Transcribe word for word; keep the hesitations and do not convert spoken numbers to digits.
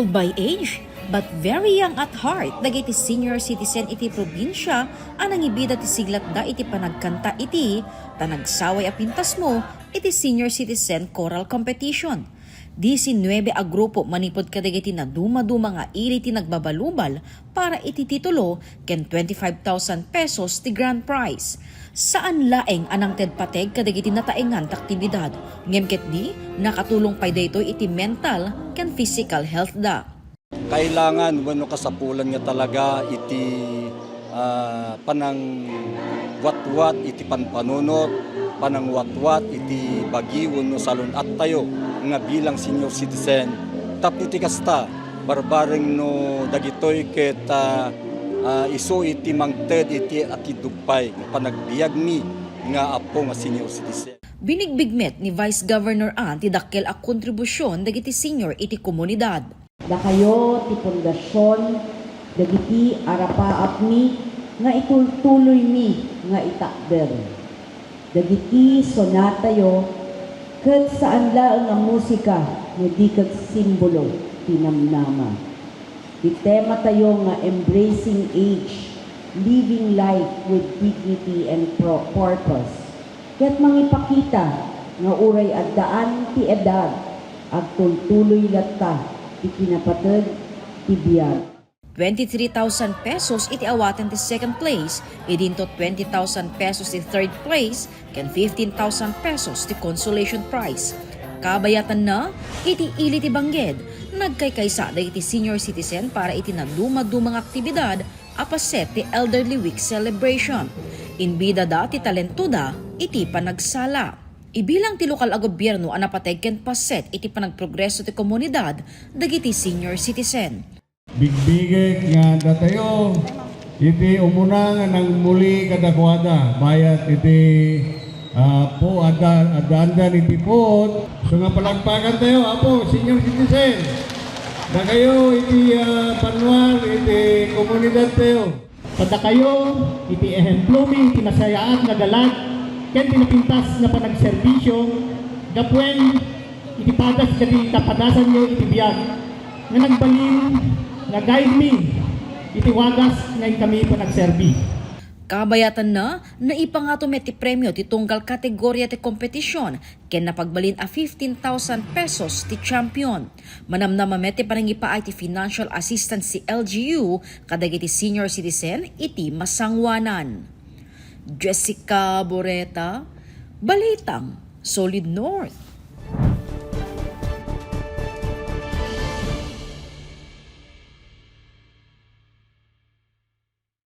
By age, but very young at heart, dagiti senior citizen iti probinsia a nangibida ti siglatda iti panagkanta iti Ta Nagsaway a Pintasmo iti Senior Citizen Choral Competition. Diecinuebe a grupo manipud kadagiti naduma-duma nga ili ti nagbabalubal para iti titulo ken twenty-five thousand pesos ti grand prize. Saan laeng a nangted pateg kadagiti nataengan ti aktibidad, ngem ketdi nakatulong pay daytoy iti mental ken physical health da. Kailangan wenno kasapulan nga talaga iti, ah, panangwatwat iti panpanunot, panangwatwat iti bagi wenno salun-attayo nga bilang senior citizen. Tapno iti kasta, barbareng no dagitoy ket, ah, ah, isu iti mangted iti akiddugpay nga panagbiagmi nga apo nga senior citizen. Binigbig met ni Vice Governor Ann ti dakkel a kontribusion dagiti senior iti komunidad. Dakayo ti pundasion dagiti arapaapmi nga itultuloymi nga itakder. Dagiti sonatayo ket saan laeng a musika no di ket simbolo ti namnama. Ti tematayo nga Embracing Age, Living Life with Dignity and Pro- Purpose, ket mangipakita nga uray addaan ti edad, agtultuloy latta ti kinapateg ti biag. Twenty-three thousand pesos iti awaten ti second place, idinto twenty thousand pesos ti third place, ken fifteen thousand pesos ti consolation prize. Kabayatanna, iti ili ti bangged, nagkaykaysa dagiti senior citizen para iti naduma-duma nga aktibidad a paset ti Elderly Week celebration. Inbidada ti talentoda iti panagsala. Ibilang ti lokal a gobierno a napateg ken paset iti panagprogreso ti komunidad dagiti senior citizen. Bigbigek nga datayo iti umuna nga nangmuli kadakuada bayat iti, ah, po adda, addaandan iti puot. So nga palakpakan tayo, Apo, senior citizen. Dakayo iti, ah, banwa, iti komunidad tayo. Kadakayo iti ehemplomi iti nasayaat nga galag ken ti napintas nga panagserbisio gapuen iti padas dagiti kapadasanyo iti biag nga nagbalin nga guide mi iti wagas nga inkami panagserbi. Kabayatanna, naipangato met ti premio ti tunggal kategoria ti kompetisyon ken napagbalin a fifteen thousand pesos ti champion. Manamnama met ti panangipaay ti financial assistance ti L G U kadagiti senior citizen iti masangoanan. Jessica Boreta, Balitang Solid North.